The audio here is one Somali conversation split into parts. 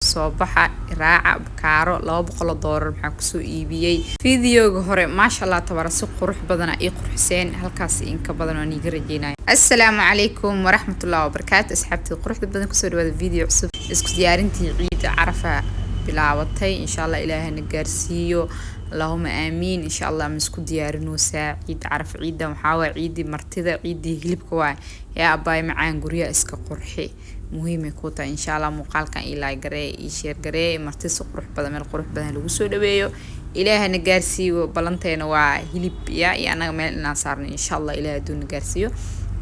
Soo baxa, raaca Bakaaro. $200 maxaa kusoo iibiyey videoga hore? Maasha Allah tabara, si qurux badana ii qurxiseen halkaas, inka badan waan iiga rajeynaya. Assalaamu calaykum waraxmatullahi wabarakaatu, asxaabtii quruxda badan, kusoo dhawaada video cusub. Isku diyaarintii ciida Carafa bilaabatay, insha Allah Ilaahana gaarsiiyo, allahuma aamiin. Insha Allah ma isku diyaarinoosaa ciid Carafa? Ciidan waxaa waay ciidii martida, ciidii hilibka waay. Yaa abaay macaan, guryaha iska qurxi, muhiimay ku tahay. Insha Allah muuqaalkan ii like garee, ii share garee, marti si qurux badan, meel qurux badan lagu soo dhaweeyo. Ilaahana gaarsiiyo. Ballanteena waa hilib ya iyo annaga meel inaan saarno, insha Allah Ilaah hadduu na gaarsiiyo.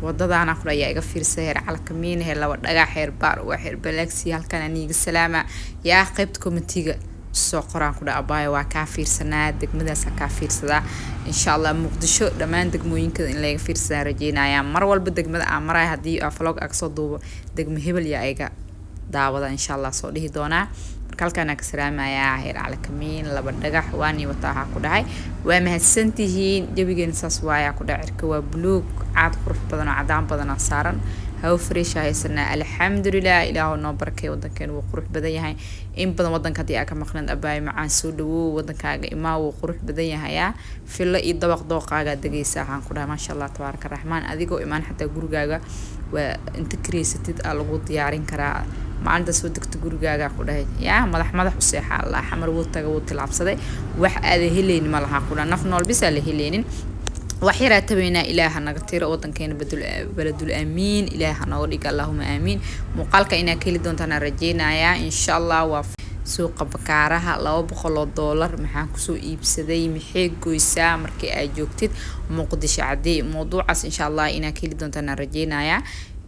Wadadaana kule ayaa iga fiirsa, heer Calakamiin, heer Laba Dhagax, heer Baar waa, heer Balaagsi. Halkan aniiga salaama yaa. Qaybta commentiga soo qoraan ku dha, abaayo waa kaa fiirsanaa, degmadaasa kaa fiirsadaa. Insha Allah Muqdisho dhammaan degmooyinkada in laga fiirsadaa rajeynaya. Mar walba degmada aan maraya, haddii aa vlog aa kasoo duubo, degmo hebel yaa iga daawada, insha Allah soo dhihi doonaa. Marka halkaan ka salaamayaa heer Calakamiin, Laba Dhagax, waanii wataahaa ku dhahay. Waa mahadsantihiin. Jawigeena saas waayaa ku dhahay. Cirka waa buluug, caad qurux badan oo cadaan badanaa saaran, hawo fresh haysanaa, alxamdulilah. Ilaahu noo barakay, wadankeena wuu qurux badan yahay. In badan wadanka haddii aa ka maqnayd, abaayo macaan, soo dhawow, wadankaaga imaa, wuu qurux badan yahayaa. Fillo iyo dabaq dooqaagaa degaysa, waxaan ku dhahay, maasha Allah tabaaraka raxmaan. Adigoo imaan xataa gurigaaga waa inta kareysatid aa lagu diyaarin karaa. Maalinta soo degta gurigaaga ku dhahay yaa madax madax u seexa. Allah xamar wuu taga, wuu tilaabsaday, wax aada helaynin ma laha ku dhaha, naf nool bisaa la helaynin. Wax yaraa tabaynaa. Ilaaha naga tiro, wadankeena beledul aamiin Ilaaha nooga dhiga, allahuma aamiin. Muuqaalka inaa ka heli doontaan rajeynayaa, insha Allah. Waa suuqa Bakaaraha. $200 maxaan kusoo iibsaday? Maxay goysaa markii aad joogtid Muqdisho cadey? Mawduucaas insha Allah inaa ka heli doontaan rajeynayaa,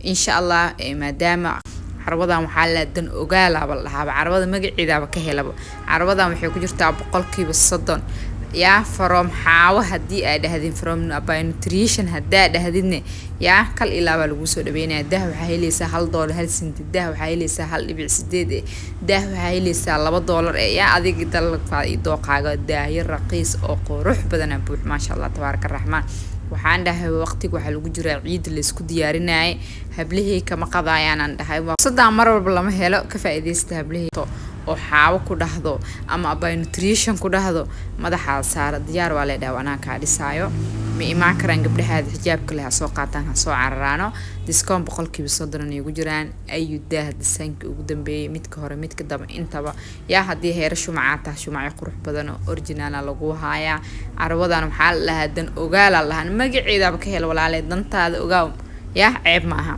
insha Allah. Maadaama carwadan waxaa la dan ogaalaaba la dhahaaba, carwada magaceedaaba ka helaba. Carwadan waxay ku jirtaa 30% yaa from Xaawo. Haddii aa dhahdin from by nutrition, haddaa dhahdidne yaa kal ilaabaa lagu soo dhaweynaya. Dah waxaa helaysaa $1.01, dah waxaa helaysaa 1.8 dah waxaa helaysaa $2 yaa adiga dalabkaa iyo dooqaaga. Daahyo raqiis oo qurux badana buux, maasha Allah tabaaraka raxmaan. Waxaan dhahay waqtiga waxaa lagu jiraa ciida laysku diyaarinayay, hablihii kama qadaayaan dhahay. Fursadan mar walba lama helo, ka faa'iidaysta hablihii oo Xaawo ku dhahdo ama abay nutrition ku dhahdo, madaxaa saara, diyaar waa leedhaha, anaa kaa dhisaayo. Ma imaan karaan gabdhahaada xijaabka leh, ha soo qaataan, ha soo cararaano. Discount 30% ay ugu jiraan. Ayu daah design-ka ugu dambeeyay, midka hore, midka dambe intaba yaa. Haddii heera shumacaa tahay, shumacyo qurux badan oo original-a lagu haayaa. Carwadan waxaa la dhahaa dan ogaala la dhahaa, magaceedaaba ka hela. Walaalay, dantaada ogaaw yaa, ceeb ma aha.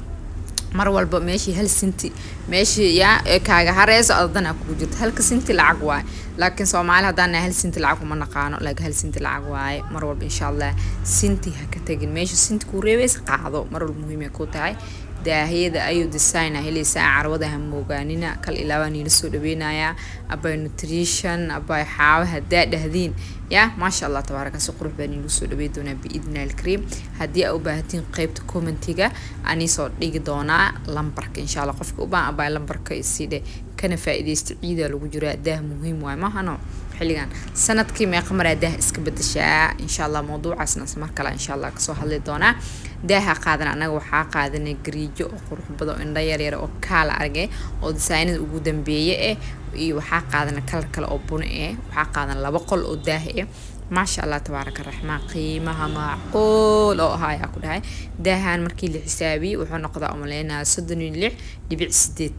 Mar walba meeshii hal sinti meeshii yaa kaaga hareyso adadana kugu jirto, halka sinti lacag waaye. Laakiin Soomaali haddaan nahay, hal sinti lacag uma naqaano, laakiin hal sinti lacag waaye. Mar walba insha Allah sinti ha ka tagin, meesha sinti kuu reebeysa qaado, mar walba muhiim ay ku tahay. Daahiyada ayuu design a helaysaa carwada, ha moogaanina. Kal ilaabaa niila soo dhaweynayaa. Abay nutrition, abay Xaawo haddaa dhahdiin ya, maasha Allah tabaaraka, si qurux baa niigu soo dhawey doonaa biidni alkariim. Haddii aa u baahatiin, qeybta commentiga anii soo dhigi doonaa lambarka, insha Allah. Qofka u baahan, abay lambarka isii dheh, kana faa'iidaysta. Ciidaa lagu jiraa, daah muhiim waay mahano. Xilligan sanadkii meeqa maraa daah iska bedeshaa? Insha Allah mawduucaasna mar kale insha Allah kasoo hadli doonaa. Daaha qaadan, anaga waxaa qaadanay gariijo oo qurux badan oo indho yaryar oo kaala argay oo designada ugu dambeeye eh, iyo waxaa qaadanay kalar kale oo buni eh. Waxaa qaadan laba qol oo daah eh, maasha Allah tabaaraka raxmaan. Qiimaha macquul oo ahaa ayaa ku dhahay. Daahan markii la xisaabiyey wuxuu noqdaa umaleynaya 36.8.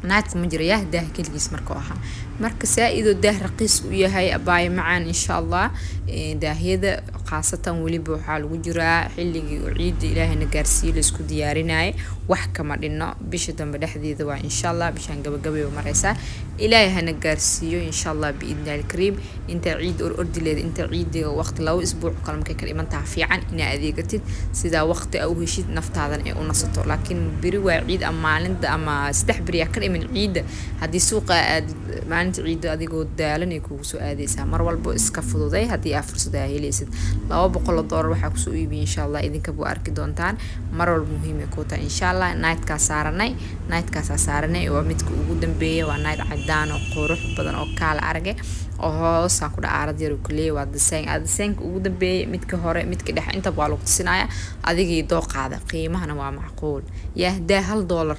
Naadka ma jiro yah, daah keligiis markuu ahaa. Marka saa-idoo daah raqiis u yahay, abaayo macaan, insha Allah. Daahyada khaasatan weliba waxaa lagu jiraa xilligii oo ciidda Ilaahayna gaarsiiyo laisku diyaarinayay. Wax kama dhinno, bisha dambe dhexdeeda waa, insha Allah. Bishaan gabagabay mareysaa, Ilaahay hana gaarsiiyo, insha Allah biidni alkariim. Intaa ciidda or ordileeda, inta ciidda waqti 2 isbuuc kale markay ka dhiman taha, fiican inaa adeegatid, sidaa waqti a u heshid naftaadan ee u nasato. Laakiin beri waa ciid ama maalinta ama 3 beri aa ka dhiman ciidda, haddii suuqa aad maalinta ciidda adigoo daalan ay kugu soo aadeysaa. Mar walbo iska fududay haddii aa fursad aa helaysid. $200 waxaa kusoo iibiyay, insha Allah idinkaba waa arki doontaan. Mar walba muhiim ay kuu tahay, insha Allah. Nightkaa saaranay, nightkaasaa saaranay, waa midka ugu dambeeya. Waa night cadaan oo qurux badan oo kaala arage oo hoosaan ku dhaca aarad yar uu kuleeyahay. Waa design designka ugu dambeeyay, midka hore, midka dhexe intaba waa lagu tusinaya, adigii dooqaada. Qiimahana waa macquul yah. Daa $1.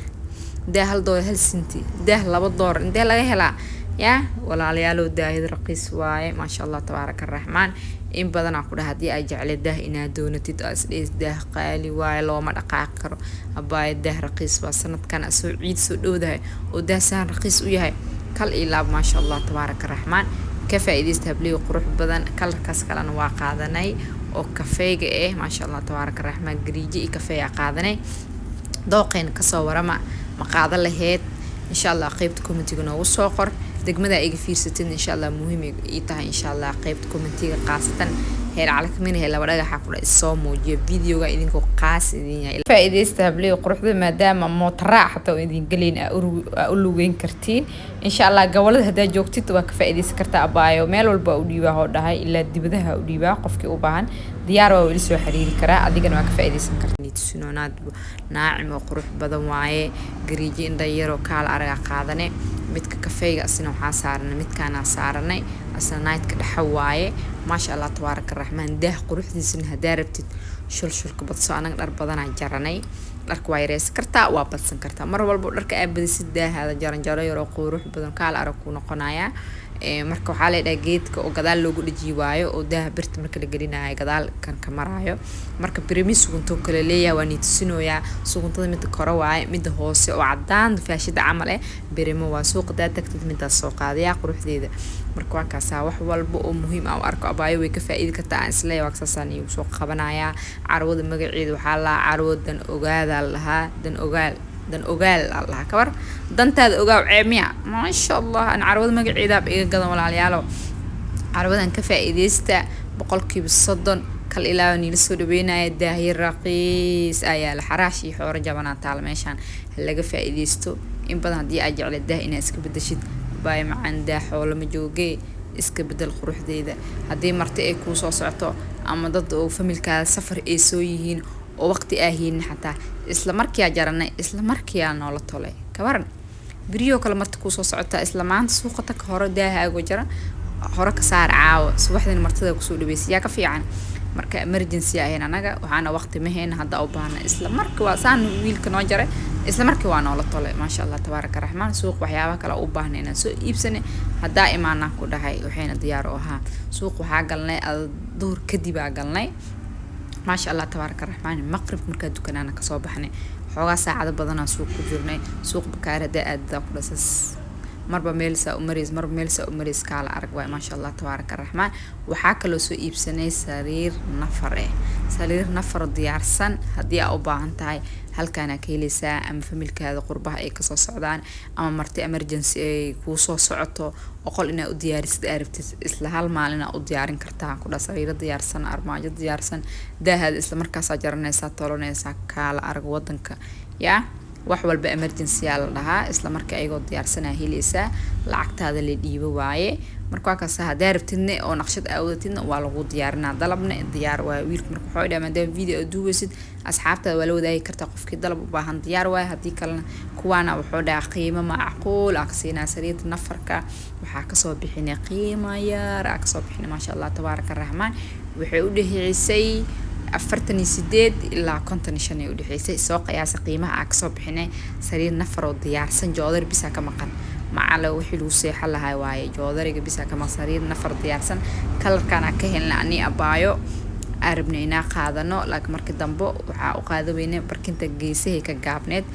Daah $1 1 sinti, daah $2 intee laga helaa? Yaa walaalayaalow, daahid raqiis waaye, maasha Allah tabaaraka araxmaan. In badanaa ku dhaha, haddii ay jeclay daah inaad doonatid oo isdhehes daah qaali waaye, looma dhaqaaqi karo, abaayo, daah raqiis waa. Sanadkan asoo ciid soo dhowdahay oo daah saan raqiis u yahay, kal iyo laab, maasha Allah tabaaraka araxmaan. Ka faa'iidaysta, habliga qurux badan. Colorkaas kalena waa qaadanay oo kafeega ah, maasha Allah tabaaraka raxmaan. Gariijo iyo kafeeyaa qaadanay. Dooqeena kasoo warama, ma qaada laheyd? Insha Allah qeybta commentiga noogu soo qor. Degmada iga fiirsatid, insha Allah muhiim ii tahay. Insha Allah qeybta commentiga, qaasatan heer calakmin, heer laba dhagaxa kudha isoo muujiyo videoga idinkoo qaas idin yahay. Faa'iidaysta, habliga quruxda, maadaama mootaraac xataa oo idin gelayn aa u lugeyn kartiin. Insha Allah gobolada haddaa joogtid waa ka faa'iidaysan kartaa, abaayo. Meel walba waa u dhiibaa hoo dhahay, ilaa dibadaha u dhiibaa. Qofkii u baahan diyaar waa, weli soo xiriiri karaa, adigana waa ka faa'iidaysan kartaa. Tusinonaad naacim oo qurux badan waaye. Gariijo indha yaroo kaala araga qaadane. Midka kafeega asina waxaa saaranay, midkaanaa saaranay, asna nightka dhexa waaye, maasha Allah tabaaraka raxmaan. Daah quruxdiisana haddaa rabtid, shulshulka badso. Anaga dhar badanaa jaranay. Dharka waa yareysan kartaa, waa badsan kartaa. Mar walba dharka aa badisid, daahaada jaranjaro yaroo qurux badan kaala arag kuu noqonayaa. Marka waxaa la dhahaa geedka oo gadaal loogu dhajiyi waayo oo daaha birta marka la gelinayo gadaal kan ka maraayo. Marka birimi suguntoo kale leeyahay, waa niitusinoyaa. Suguntada midda kore waaye, midda hoose oo cadaan faashida camal eh birimo waa. Suuqa daa tagtid, midaas soo qaadayaa quruxdeeda. Marka waa kaasaa, wax walba oo muhiim ah u arko abaayo way ka faa'iidi kartaa aan isleeyahay, waa saasaan iigu soo qabanayaa. Carwada magaceeda waxaa lahaa carwo Dan Ogaadaa lahaa, Dan Ogaal, Dan Ogaal aa lahaa. Kabar dantaada ogaaw, ceeb miya? Maasha Allah, aan carwada magaceedaaba iga gadan. Walaalayaalo, carwadan ka faa'iidaysta, 30% kal ilaa niila soo dhaweynaya. Daahyo raqiis ayaa la, xaraash iyo xooro jabanaa taala meeshaan, ha laga faa'iidaysto. In badan haddii aad jecla daah inaad iska bedeshid, baay macaan, daah xoolo ma joogee, iska bedel quruxdeeda. Haddii marti ay kuu soo socoto ama dad oo familkaada safar ay soo yihiin oo waqti aa haynin, xataa isla markiyaa jaranay, isla markiyaa noola tolay. Kabaran beriyoo kale marti kuusoo socotaa, isla maanta suuqa taka, hore daahaago jaran, hore ka saar, caawa subaxdina martida kusoo dhaweysay. Yaa ka fiican? Marka emergency ahayn anaga, waxaana waqti ma hayna hadda u baahna, isla markii waa saan wiilka noo jaray, isla markii waa noola tolay, maasha Allah tabaaraka raxmaan. Suuq waxyaabaha kale u baahna inaan soo iibsanay, haddaa imaanaan ku dhahay waxayna diyaar u ahaa. Suuq waxaa galnay duhur kadib aa galnay, maasha Allah tabaaraka raxmaan. Maqrib markaa dukanaana kasoo baxnay, xoogaa saacado badanaa suuq ku jirnay. Suuq Bakaar haddaa aadadaa ku dhasas, marba meel saa u marays, marba meel saa u marays, kaala arag waay, maasha Allah tabaaraka raxmaan. Waxaa kaloo soo iibsanay sariir nafar eh, sariir nafar diyaarsan. Haddii aa u baahan tahay, halkaanaa ka heleysaa, ama familkaada qurbaha ay kasoo socdaan ama marti emergency ay kuu soo socoto oo qol inaa u diyaarisid aa rabtid, isla hal maalin aa u diyaarin kartaa ku dhaa. Sariiro diyaarsan, armaajo diyaarsan, daahaada isla markaasaa jaranaysaa, tolanaysaa, kaala arag wadanka. Yaa wax walba emergency aa la dhahaa, isla marka ayagoo diyaarsanaa heleysaa, lacagtaada la dhiibo waaye. Marka waa kaasa, haddaa rabtidne oo naqshad aa wadatidna waa lagu diyaarinaa, dalabne diyaar waaye. Wiilka marka wuxuu dhahay, maadaama video aad duubeysid, asxaabtaada waa la wadaagi kartaa. Qofkii dalab u baahan diyaar waaye, haddii kalena kuwaana wuxuu dhahay qiimo macquul aa ka siinaa. Sariirta nafarka waxaa kasoo bixinay qiimo yar aa kasoo bixinay, maasha Allah tabaaraka raxmaan. Waxay u dhexeysay 48 ilaa 55 ay udhexeysay. Soo qiyaasa qiimaha aa kasoo bixinay sariir nafar oo diyaarsan, joodari bisaa ka maqan, macala wixii lagu seexan lahaa waaye, joodariga bisaa ka maqan, sariir nafar diyaarsan. Colorkaan ka helna ani abaayo aa rabnay inaa qaadano, laakiin markii dambe waxaa u qaada weynay barkinta geesahay ka gaabneed,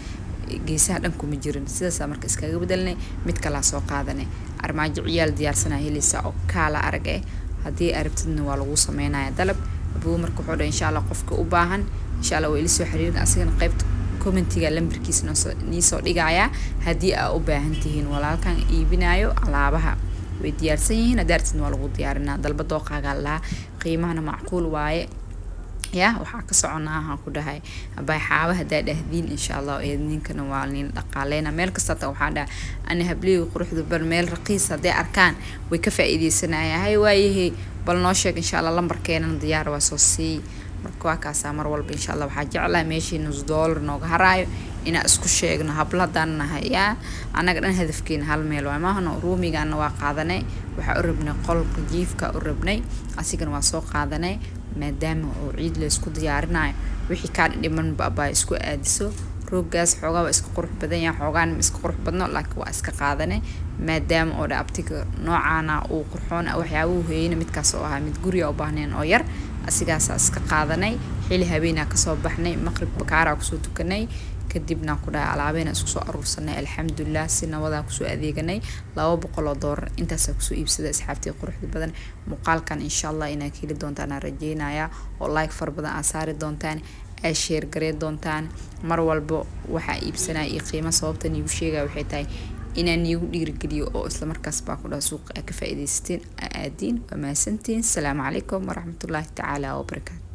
geesaha dhan kuma jirin. Sidaasaa marka iskaga bedelnay, mid kalaa soo qaadanay. Armaajo ciyaal diyaarsanaa heleysaa oo kaala arag eh. Haddii arabtidna waa lagu sameynaya dalab abuu. Marka wuxuu dhahay, insha Allah qofka u baahan insha Allah waa ila soo xiriirin. Asigana qaybta commentiga lambarkiisa noosoo niisoo dhigayaa haddii aa u baahan tihiin. Walaalkan iibinayo alaabaha way diyaarsan yihiin, haddaa rabtidna waa lagu diyaarinaa, dalba dooqaagaa lahaa, qiimahana macquul waaye. Ya waxaa ka soconaa waxaan ku dhahay abaay xaaba haddaa dhahdiin, insha Allah ninkana waa nin dhaqaaleyna. Meel kasta hata waxaan dhahay ani hablihii quruxda bar, meel raqiis hadday arkaan way ka faa'iideysanaya. Hay waayahe, bal noo sheeg, insha Allah lambarkeenana diyaar waa, soo sii. Marka waa kaasaa, mar walba insha Allah waxaa jeclahay meeshii nus dollar nooga haraayo inaan isku sheegno. Hablo haddaan nahay, yaa annaga dhan hadafkeena hal meel waay maahano. Ruumigaana waa qaadanay, waxaa u rabnay qolka jiifka u rabnay, asigana waa soo qaadanay, maadaama oo ciid laysku diyaarinayo. Wixii kaa dhimanba abaa isku aadiso. Roogaas xoogaa waa iska qurux badan yahay, xoogaan ma iska qurux badno, laakiin waa iska qaadanay maadaama oo dha abtiga noocaana uu qurxoon waxyaabuhu heeyna midkaas oo ahaa mid guriga u baahneen oo yar, asigaasaa iska qaadanay. Xili habeenaa kasoo baxnay, maqrib bakaaraa kusoo tukanay, kadibna ku dhahay alaabeena isku soo aruursanay. Alxamdulilah, si nabadaa kusoo adeeganay. $200 intaasaa kusoo iibsaday, asxaabtii quruxda badan. Muuqaalkan insha Allah inaad ka heli doontaan aan rajeynayaa, oo like fara badan aad saari doontaan, aad share garee doontaan. Mar walbo waxaa iibsanaya iyo qiimo sababtan iigu sheegaya waxay tahay inaan iigu dhiirigeliyo oo isla markaas baa ku dhaha suuqa aad ka faa'iidaysateen, aadiin. Waa mahadsantihiin. Asalaamu calaykum waraxmatullaahi tacaala wabarakaatu.